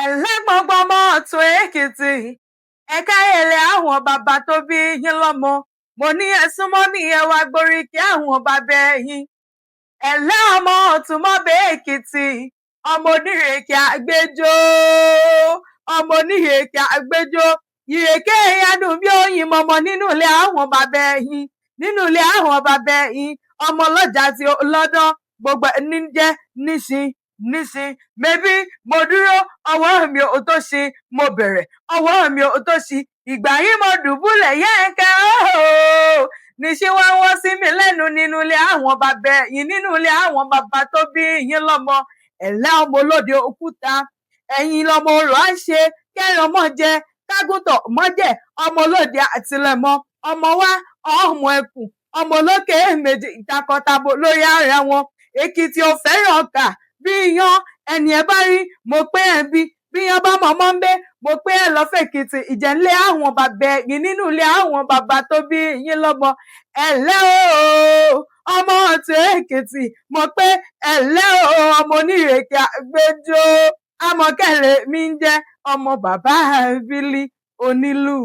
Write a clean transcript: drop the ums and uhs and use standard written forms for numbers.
Ẹ̀lẹ́ gbogbo ọmọ ọ̀tún Èkìtì, ẹ̀ka èlé àwọn bàbá tó bí yín lọ́mọ. Mo ní ẹ súnmọ́ mi, ẹ wá gboríkì àwọn bàbá ẹ̀yin. Ẹ̀lẹ́ ọmọ ọ̀tún mọ́bẹ̀ Èkìtì, ọmọ onírèké àgbẹjọ́, ọmọ onírèké àgbẹjọ́. Ìrèké adùn bí oyin mọ̀mọ́ nínú ilé àwọn bàbá ẹ̀yin, nínú ilé àwọn bàbá ẹ̀yin. Ọmọ ọlọ́jà tí ó lọ́dán, gbogbo ẹni jẹ́ níṣin níṣin. Mebí mo dúró, ọwọ́ mi ò tó ṣe, mo bẹ̀rẹ̀, ọwọ́ mi ò tó ṣe. Ìgbà yìí mo dùbúlẹ̀ yẹ́ǹkẹ́ ooo. Níṣẹ́ wá wọ́ sí mi lẹ́nu nínú ilé àwọn bàbá ẹ̀yin, nínú ilé àwọn bàbá tó bí yín lọ́mọ. Ẹ̀lẹ́ ọmọ olóde òkúta, ẹ̀yin lọmọ orò á ṣe, kẹ́ran mọ́ jẹ, kágùntàn mọ́ jẹ, ọmọ olóde àtìlẹ̀mọ́, ọmọ wa, ọmọ ẹkùn, ọmọ olókè méjì ìtakọtabo lórí ara wọn. Èkìtì ò fẹ́ràn ọkà bí iyán, ẹni ẹ bá rí mo pé ẹ bí bí iyán bá mọ̀mọ́ ń bẹ́, mo pé ẹ lọ fèkìtì ìjẹ́nlé àwọn bàbá ẹ̀yin, nínú ilé àwọn bàbá tó bí yín lọ́mọ. Ẹ̀lẹ́ o ọmọ ọ̀tún Èkìtì, mo pé ẹ̀lẹ́ o ọmọ onírèké àgbẹjọ́. Amọ̀kẹ́lẹ̀ mi ń jẹ́ ọmọ bàbá Bílí onílù.